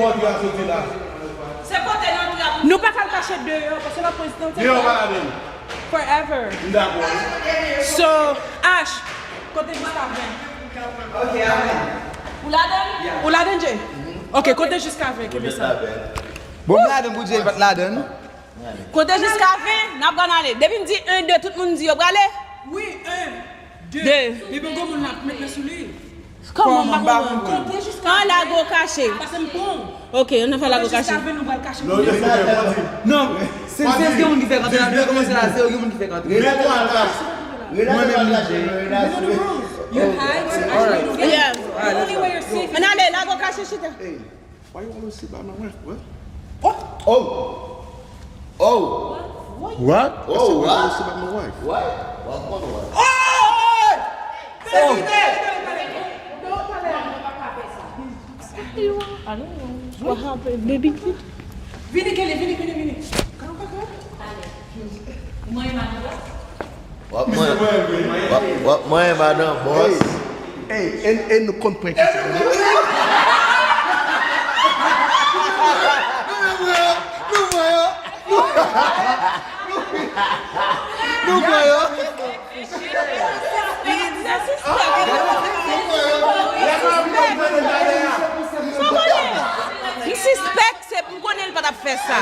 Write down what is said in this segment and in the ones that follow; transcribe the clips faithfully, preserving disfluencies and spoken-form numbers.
Kote a soti la. Se kote nan trap. Nou pa ka l kache deyò, paske l ap prezante. Deyò pa ladan. Forever. M dakò. So, Ash, konte jiska ven. Ok, amen. Ou ladan? Ou ladan, Jay? Ok, konte jiska ven, kenbe sa. Bon, m ladan pou Jay pa t ladan. Konte jiska ven, n ap pral ale. Depi m di en, de, tout moun di yo prale. Wi, en, de. De. Depi yon moun la met men sou li. Kòman m pa konprann? Konte jiska ven. An lago kache. Pase m pran. Ok, nou fè lago kache. Konte jiska ven, nou pral kache. Non, se se gen moun ki fè kontre la, nou kòmanse la, se yo gen moun ki fè kontre. Mwen menm li je. You hide, you hide. Yeah. The only way you're safe. Ann ale, lago kache chita. Why you always sit by my wife, boy? Oh! Oh! What? Oh, what? Sit by my wife. What? What? What? Oh! I don't know. What happened, baby? Vini, Kelly, vini, vini, vini. Kaka, kaka. Wap mwen, wap, wap mwen madan bòs. Hey, and, and nou konn prank. Nou pran yo. M sispèk se, m konnen l pa t ap fè sa.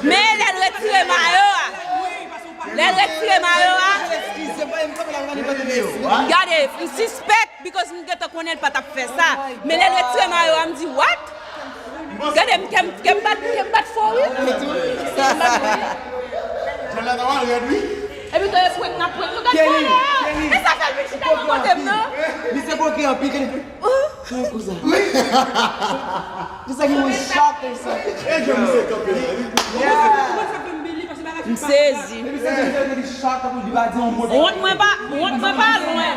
Men lè l retire mayo a. Lè l retire mayo a. Gade, m sispèk, because m gentan konnen l pa t ap fè sa. Men lè l retire mayo a, m di, what? Gade, m kè m, kè m bat, kè m bat fò, wi. Epi gade prank n ap prank nou, gade kòlè a. E sa fè l vin chita nan kote m nan. Li se koke anpil, Kelly. Kouza. Kisa ki yon chak konsa? M sezi. Wont mwen pa, wont mwen pa lwen.